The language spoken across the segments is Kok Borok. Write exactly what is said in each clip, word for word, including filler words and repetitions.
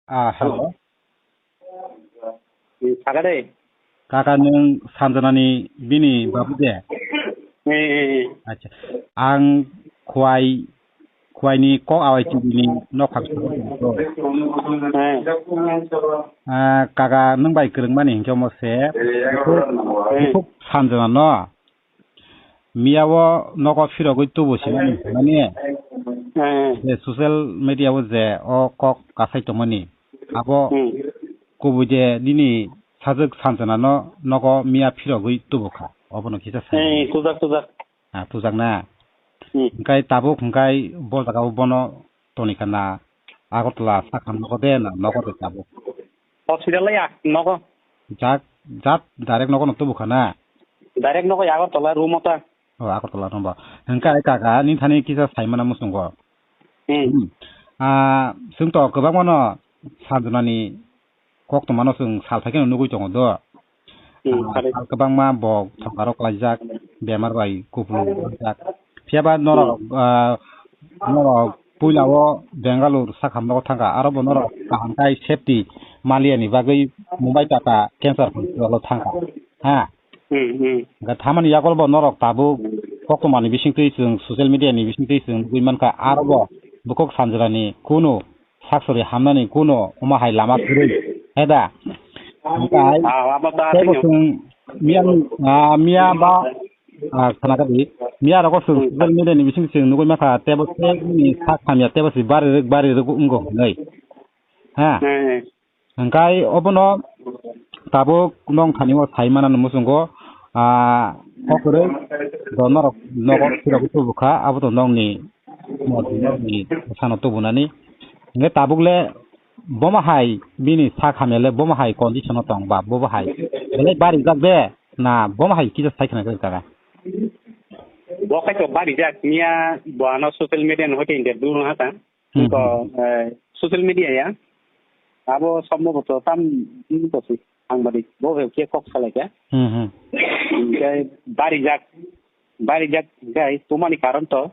Ah, hello. Sakade. Kaka, nwng Sanjanani bini babu de? Eh, eh, eh. Acha. Ang Khwai, Khwaini kok awai chibini nok khak. Eh. Ah, kaka, nwng bai kwrwngmani hinkhe omo se. Eh. Sanjanano. Miya o nogo phirogwi tubu simani hinmani. Eh. Je social media o je o kok kasai tongmani. Abo Hmm. kubui je nini sajwk Sanjanano nogo miya phirogwi tubu kha. Obono kisa sai. Eh, tujak, tujak. Ah, tujak na. Hmm. Hwnkhe tabuk hwnkhe bo jaga o bono toni kha na Agartala sakha nogo de na nogo de tabuk? Hospital ya, nogo. Jak, jat direct nogo no tubu kha na? Direct nogo ya Agartala room o ta. Oh, Agartala room bo. Hwnkhe ai kaka, nini thani kisa sai mana muchungo. Hmm. Hmm. Ah, chwng to kwbangma no Sanjanani kok tongmano chwng sal phaikhe no nugwi tongo do. Hmm, Ah, kare. Sal kwbangma bo thongaro klaijak, bemar bai kupulung jak. Phiya ba norok, Hmm. ah, norok puila o Bangalore sakha nogo thangkha, aro bo norok kaham khai safety maliya ni bagwi Mumbai Tata Cancer Hospital o thangkha. Ha? Hmm, hmm. Hwnkhe thamani yago bo norok tabuk koktwmani bisingtwi chwng social media ni bisingtwi chwng nugwi mankha, aro bo bukhuk Sanjanani kunu saksori hamnani kunu omo hai lama kwrwi, he da? Hwnkhe Ah, abo ta tei bo tino. Chwng miya, ah, miya ba, ah, khana kadi, miya rogo chwng Hmm. social media ni bising chwng nugwi mankha, tei bo se ni sak hamya, tei bo se bari rwk, bari rwk wngkha hwnwi. Ha? Hmm, hmm. Hwnkhe obono tabuk nong thani o sai mana no muchungo, ah, kok kwrwi do norok nogo phirogwi tubu kha, abo to nongni motwi nongni sano tubunani. Hwnkhe tabuk le bomo hai bini sak hamya le bomo hai condition o tong ba, bobo hai belai barijak de na bomo hai kisa sai khna khe kaka? Bo khai to barijak, miya bo ano social media no hoite interview no hata. Hmm, Ko, hmm. eh, social media ya. Abo sombhoboto tam, hmm, ko si, ang badi, bo he khe kok salai khe. Hmm, hmm. Hwnkhe barijak, barijak, hwnkhe tumani karon to,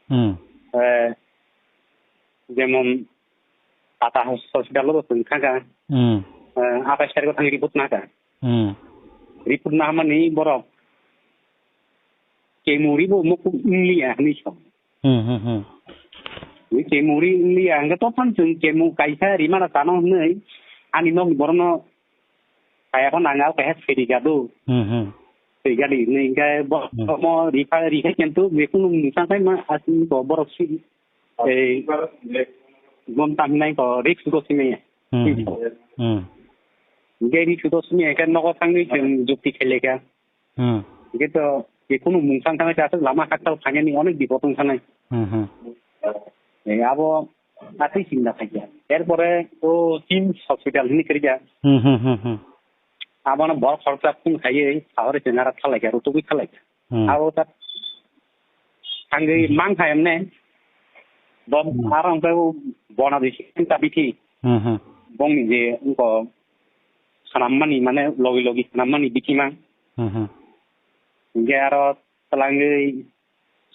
Hmm. eh, jemon Tata hos-, hospital o bo chwng thangkha. Hmm. Eh, athais tarikh o thangwi report nakha. Hmm. Report nahamani borok kemuri bo mukuk wngliya hinwi sa. Hmm, hmm, hmm. Ni kemuri wngliya, hwnkhe to phano chwng kemu kaisa rimana chano hwnwi ani nokni borokno kaya phano ang alkaisa seri gado. Hmm, hmm. Seri gadi hwnwi hwnkhe bo-, Hmm. omo rikha, rikha kintu bekhuno mwchang khai ma aswk ko borok si-, ei, gom tam hinai ko risk go simi. Hmm, hmm. Hmm. Hwnkhe risk go simi hwnkhe nogo thangwi chwng jukti khailekha. Hmm. Hwnkhe to, je kunu mung thang thangwi aswk lama haktal phainani onek bipot wng thangnai. Hmm, hmm. Eh, abo atwi chinta khaikha. Erpore o team hospital hinwi kwrwikha. Hmm, hmm, hmm, hmm. Abono borok khoroksa phone khaiwi sahori chengara thalaikha, rutugwi thalaikha. Hmm. Abo ta thangwi Hmm. mangkha emne. Bo Hmm. aro hwnkhe o bona disi ta bithi. Hmm, hmm. Bongni je wngkha Swnammani, mane logi logi swnammani bithi mang. Hmm, hmm. Hingke aro twlangwi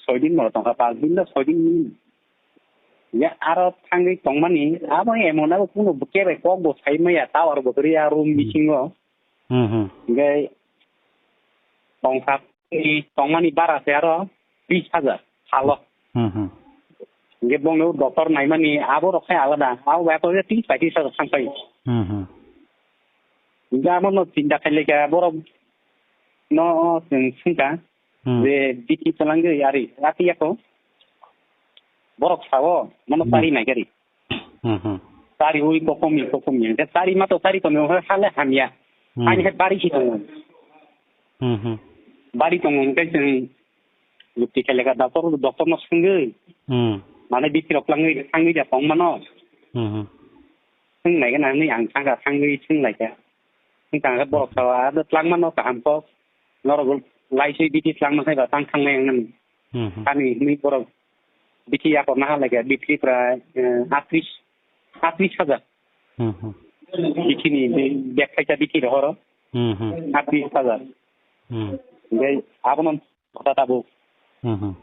soi din bo tongkha, pas din na soi din. Ya, aro thangwi tongmani, abo emon abo kuno kebo kok bo sai maya, tower bo kwrwi ya room Hmm. bisingo. Hmm, hmm. Hingke tongkha. Ni tongmani bara se aro tris hajar salo. Hmm, hmm. Hingke bongno doctor naimani abo rok khe alada. Abo bai kok tris paitris hajar thang pai. Hmm, hmm. Hingke abono chinta khailekha borok no chwng swngkha Hmm. je bithi twlangwi ari rati yako. Borok sao mono Hmm. pari naikari. Hmm, hmm. Chari ui kokomi, kokomi. Hingke chari ma to chari komi, hale hamya. Hmm. Ani hai bari si tongo. Hmm, hmm. Bari tongo, hingke chwng jukti khailekha doctor, doctor no swngwi. Hmm. Mane bithi rok langwi, thangwi ja tong mano. Hmm, hmm. Swng nai gana hinwi ang thangkha, thangwi swng laikha. Swng tangkha borok sao, ado twlang mano kaham kok. Norok lai swi bithi twlang ma sai ba tang thangnai ang nani. Hmm, hmm. Ani hinwi borok bithi yakor naha laikha, bithi prai, eh, atris, atris hajar. Hmm, hmm. Bithi ni be-, bek khaisa bithi rohoro. Hmm, hmm. Atris hajar. Hmm. Hingke abono kota tabuk. Hmm, hmm.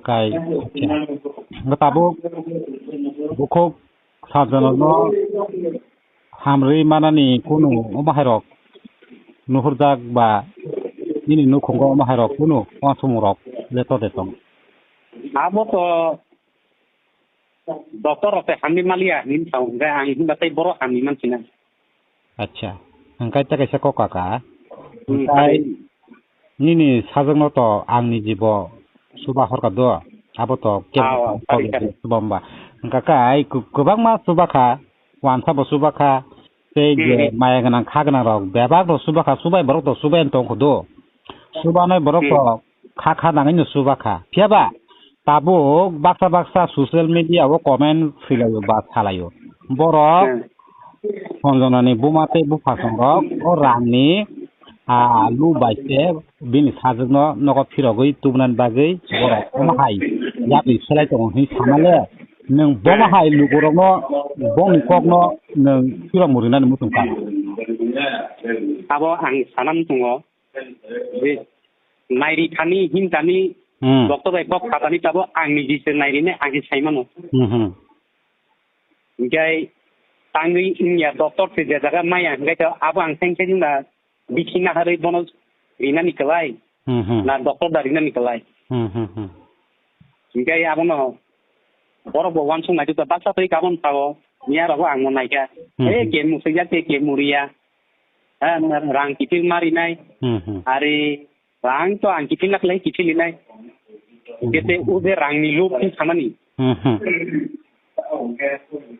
Kai, acha. Hingke tabuk bukhuk Sajana no hamri manani kunu omo hai rok nuhurjak ba nini nukhungo omo hai rok kunu uansukmung rok le to de tong. Abo to doctor rok tei hamri maliya hin sao, hingke ang hinba tei borok hamri mansina. Acha, hingke tei kaisa kok kaka. Hmm, hingke hai. Nini sajwkno to ang ni jibo suba horka do, abo to kebo Awa, kok pari, pari. Suba wngba. Hingka kai kw-, kwbangma suba kha, wansa bo suba kha, tei je Hmm. maya gwnang kha gwnang rok bebak rok suba kha, subai borok to subai tong kho do. Subanai borok to Hmm. kha kha nangwi no suba kha. Phiya ba tabuk baksa baksa social media o comment swilaio ba salaio. Borok Hmm. Sanjanani buma tei buphasongrok o rangni, ah, lu bai se bini sajwkno nogo phirogwi tubunani bagwi borok omo hai yapri selai tongo hinwi sanale, nwng bomo hai lukurokno, bongni kokno nwng phirok mwrwinani muchung kha. Abo ang sanani tongo, je nairi thani, him thani, Hmm. Doctor bai kok khatani tabo ang ni jise nairi ne ang sai mano. Hmm, hmm. Hingke tangwi wngya doctor se je jaga maya hingke to abo ang seng seng na bisi naharwi bono rinani kwlai. Hmm, hmm. Na doctor da rinani kwlai. Hmm, hmm, hmm. Hingke abono borok bo wansuk nai baksa twi kabon sao miya rogo ang mo naikha. Hmm, eh, hmm. Ke musijak te ke muriya. Ha, rang kiphil marinai. Hmm, hmm. Ari rang to ang kiphil naklai kiphil inai. Hmm. Kete ube rang ni luk ni samani. Hmm, hmm.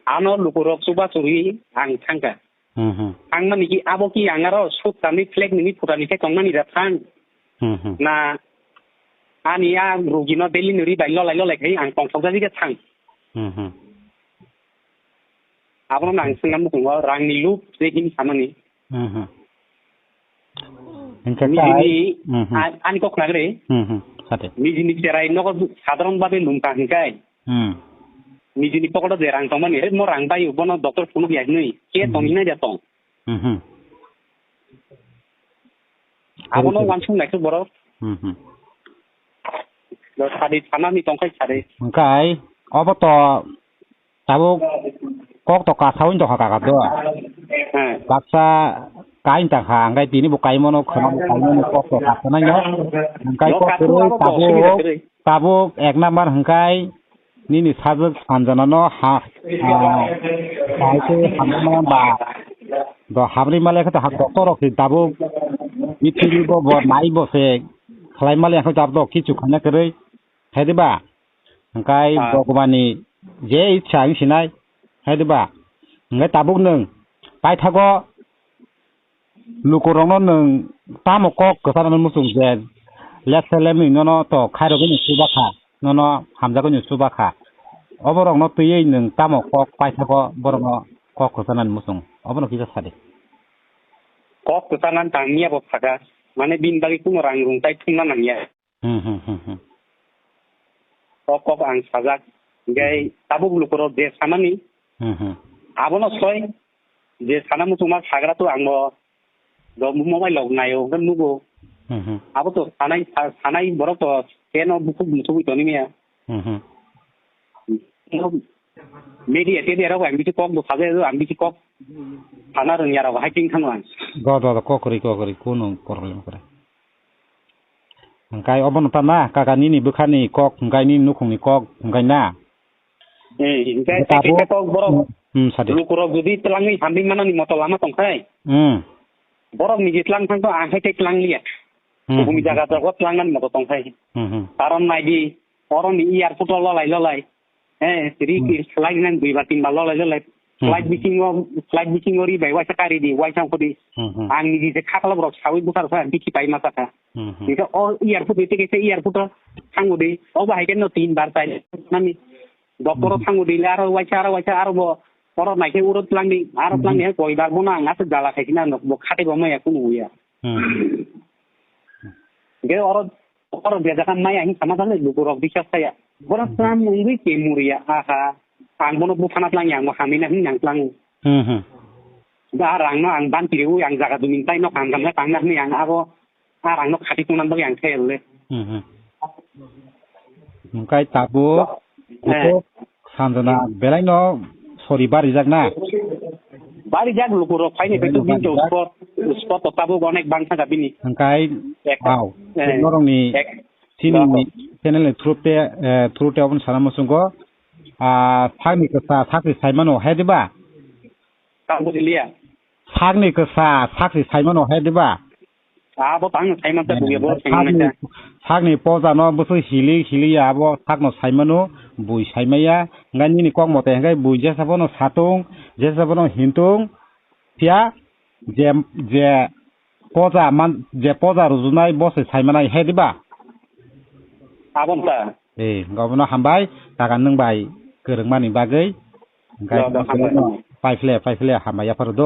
Ano lukurok chuba churi ang thangka. Hmm, hmm. Ang mani ki abo ki ang aro suk tani flag ni phuta ni khe tongmani da thang. Hmm, hmm. Na ani a rugi no daily nuri bai lolai lolai khai ang tong thok jadi khe thang. Hmm, hmm. Abono nang sengna mukungo rangni lub je him samani. Mhm. Hingke Nijini, kai, mhm. a-, ani kok nagre. Mhm. Sate. Nijini cherai nogo sadharon babe nungka hingkai. Hmm. Nijini pokoto je rang tongmani, he mo rang bayu, bono doctor phunuk ya hinui. Ke Mhm. tong hinai ja tong. Mhm. Abono Kari, kari. Wansuk naikhe borok. Mhm. Sadi sanani tongkhai sadi. Hingkai, obo to Tabuk kok to kasawi tongkha kaka do. Hmm. Baksa kain tangkha, hingkai tini bo kaimano khwna bo kaimano kok to kasanai no. Hingkai kok kwrwi tabuk, tabuk ek number hingkai nini sajwk Sanjana no ha, ha, hai khe hamjakmaya ba. Do hamri male khe to ha doctor rok si tabuk mitiri bo bo nai bo se khlai male khe tabuk kichu khaina kwrwi. Hai diba? Hingkai Ah. Bhagwani je ichha wng sinai, hai diba? Hingkai tabuk nwng paithago lukurokno nwng tamo kok kwcharnani muchung je left side left ni nono to khairogwi no chuba kha, nono hamjagwi no chuba kha. Oborokno twiwi nwng tamo kok paithago borokno kok kwcharnani muchung? Obono kisa sadi. Kok kwcharnani tangya bo saka, mane bini bagwi kuno rang rung tai thumna nangya. Hmm, hmm, hmm, hmm. O kok ang sajak. Hingke Hmm. tabuk lukurok je samani, Hmm, hmm. abono soi je sana muchungma sagra to ang bo do mobile log nayo, hingke nugo. Hmm, hmm. Abo to sanai, sa-, sanai borok to keno bukhuk muchugwi toni miya. Hmm, hmm. Media, media rok ang bisi kok bo sajak, ang bisi kok sana rwngya rok hai ting thanglang. Do, do, do, kok kwrwi, kok kwrwi, kuno problem kwrwi. Hingkai obono ta na, kaka nini bwkhani kok, hingkai nini nukhungni kok, hingkai na? Eh, hingkai Tabuk, kaisa kok borok, hmm, sadi. Lukurok jodi tlangwi hamri manani moto lama tongkhai. Hmm. Borok niji tlang thang to ang hai tei tlang liya. Hmm, Bumi hmm, jaga hmm. Jaga tlangnani moto tongkhai. Hmm, hmm. Karon naidi, oroni airport o lolai lolai. Eh, ri Hmm. ki slide nan dui ba tin ba lolai lolai. Hmm. Slide bisingo, slide bisingo ri bai waisa kari di, waisa ko di. Hmm, hmm. Ang ni je khakla borok sawi bukhar sa biki pai ma saka. Hmm, hmm. Nika o airport ite kese airport o thangu di. O ba hai ke no tin bar tai nani. Doctor o Hmm. thangu di le aro waisa aro waisa aro bo oro naikhe uro tlang di, aro Hmm. tlang di koi bar bo na ang asa jala khai na no bo khate bo ma ya kunu ya. Hmm. Ge oro, oro bia jaka maya hin sama thangni lukurok bisas kaya. Borok Hmm. tlam wngwi ke muriya, aha. Ang bono buphana tlang yang, bo hamina hin yang tlang. Hmm, hmm. Da rang no ang ban piriwi ang jaga dumin tai no kam kam na tang na hin yang abo, a rang no khati tungna bagwi ang thayal le. Hmm, hmm. Hingkai tabuk, Eh. Kutuk Sanjana belai no sori barijak na? Barijak lukurok phaini Barijak, bini to barijak. Spot, spot to tabuk onek bang thangkha bini. Hwnkhe, Ek-, wow, eh, norokni ek-, chini norok. Channel ni through te, eh, through te obono sana muchungo. Ah, sakni kwsa sakni saimano hai diba? Tamo liya. Sakni kwsa sakni saimano hai diba? Abo tang saimanta buya bo Sakni, saimanta. Sakni poja no bwswk hili hili ya abo sakno saimano bui saimaya. Ngai nini kok mote hwnkhe bui jesa bono satung, jesa bono hintung. Phiya je, je poja man, je poja rujunai bo se saimanai hai diba? Abo wngkha. Eh, hwnkhe obono hambai, taga nwng bai kwrwngmani bagwi. Hwnkhe Lo, lo, hambai. Paiphle, paiphle, hambai yapharo do.